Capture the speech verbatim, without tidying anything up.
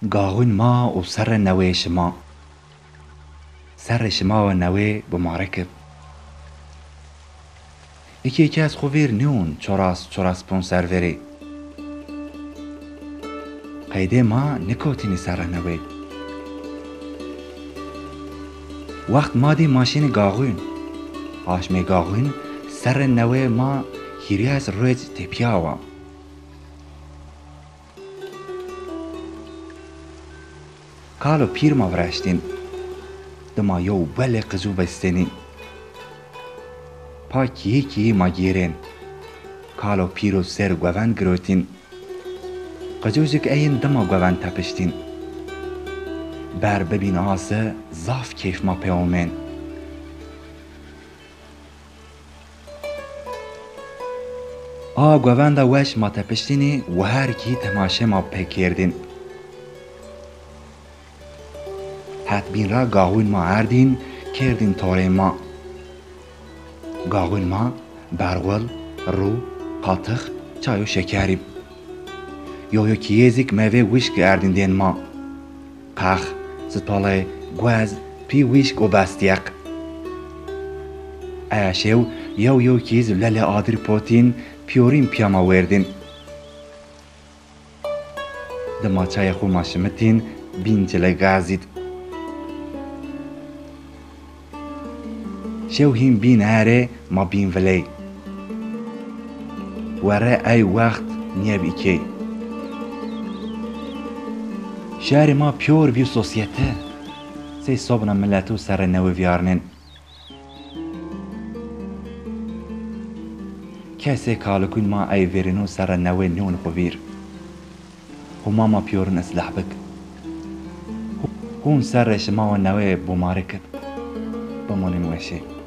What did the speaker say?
Gaxûn ma û serre newê şima. Serre şima we newê bimarek ib. Ikê kes xwu vîr nîûn çoras, çoras pûn serverî. Qeydê ma nikotînî serre newê. Wext ma dî ma şînî Gaxûn. Aşmê Gaxûn serre newê ma hîrês ruec tepîya wa. Kal û pîr ma viraştîn. Dima yew welê qicû bestenî. Pa kîyî kîyî ma gêrên. Kal û pîro ser govend girotîn. Qicûcik eyin dima govend tepiştîn. Ber bibîn ase zaf keyf ma pê omên. A govenda weş ma tepiştînî û her kî temaşê ma pê kerdîn. Het bîn ra gaxûn ma erdîn, kerdîn torê ma. Gaxûn ma berxul, rû, qatix, çay û şekerî. Yo yo kîyêzik mevê wişk erdîn dên ma. Qex, sitole, guez, pî wîşk û bestîyeq. Eya şew yew yew kîz lelê adir potîn, pîyorîn pîya ma werdîn. Dima çayê xwu ma şimitîn, bîn çile gazîd. Şew hîn bîn erê, ma bîn viley. Were ey wext nîyeb îkey. Şarê ma pîyor bî sosyete. Sey sobna mileto serre newe vîyarnên. Kesê kalikûn ma ey verîno serre newe nîûn xwu vîr. Hûma ma pîyorin islah bik. Hûn serre şima we newe bûmarik ib. Bimonên weşê.